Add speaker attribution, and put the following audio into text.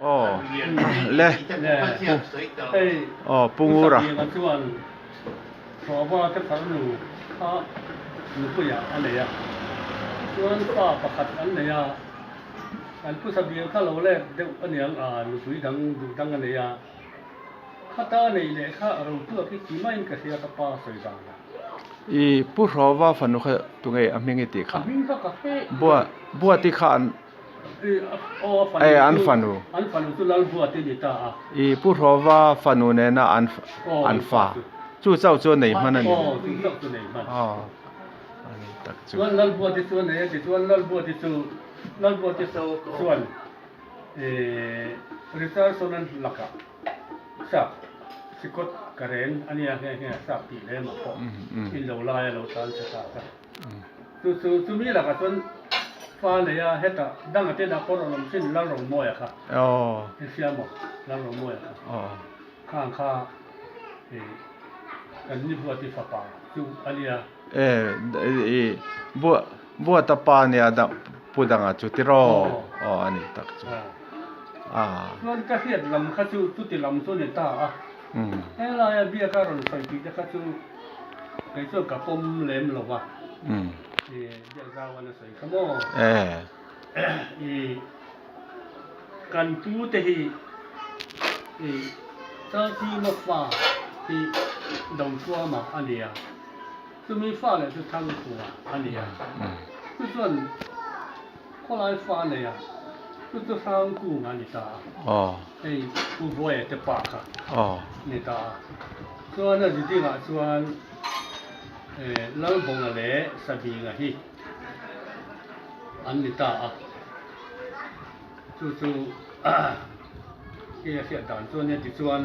Speaker 1: Aw le aw Pu Ngura.
Speaker 2: Chuan Hrawva te farnu kha nupuiah a nei a, chuan fa pakhat an nei a, an Pu Sabiang kha lo let deuh a niang a, nupui dang duh dang a nei a, khata neih leh kha rotuak hi ti maiin ka hria ka pa sawi dan a.
Speaker 1: I Pu Hrawva fanu kha tunge a hming i tih kha?
Speaker 2: A hming kha ka hre.
Speaker 1: Bua Buati kha an. E an fanu.
Speaker 2: An fanu chu Lalbuat i ni ta a.
Speaker 1: I Pu Hrawva fanu nena an an fa. Chu chauh chu a nei hman a ni.
Speaker 2: Aw, chu chauh chu nei hman.
Speaker 1: Aw, a ni tak chu.
Speaker 2: Chuan Lalbuat i chu a nei a ti chuan Lalbuat i chu Lalbuat i chuan Richardson an lakah sap Sikawt Karen a nia nghe nghe sap tih lemah pawh in lo lai a lo tlan che ta ka. Chu chu chumi lakah chuan fa nei a hetah danga te dah pawh rawn awm thin Lalromawia kha i hria maw Lalromawia kha khang kha i kan ni Buati fapa chu a nia.
Speaker 1: E i Buata pa nia dang pu danga chu tiraw aw a ni tak chu a.
Speaker 2: Chuan ka hriat lam kha chu chuti lam chu ni ta a henglaia biaka rawn sawi tih te kha chu Kei chuan ka pawm lem lo va, i biakzau an a sawi kha maw? I kan pu te hi i Chalchima fa hi Dothuama a ni a, chumi fa leh chu Thangkhua a ni a, chu chuan khawlai fa nei a, chu chu Hrangkunga a ni ta a, hei Pu Vuaia te pa kha ni ta a. Chuan a zidingah chuan Lalbawnga leh Sabinga hi an ni ta a, chu chu hei a hriat dan chu a nia tichuan.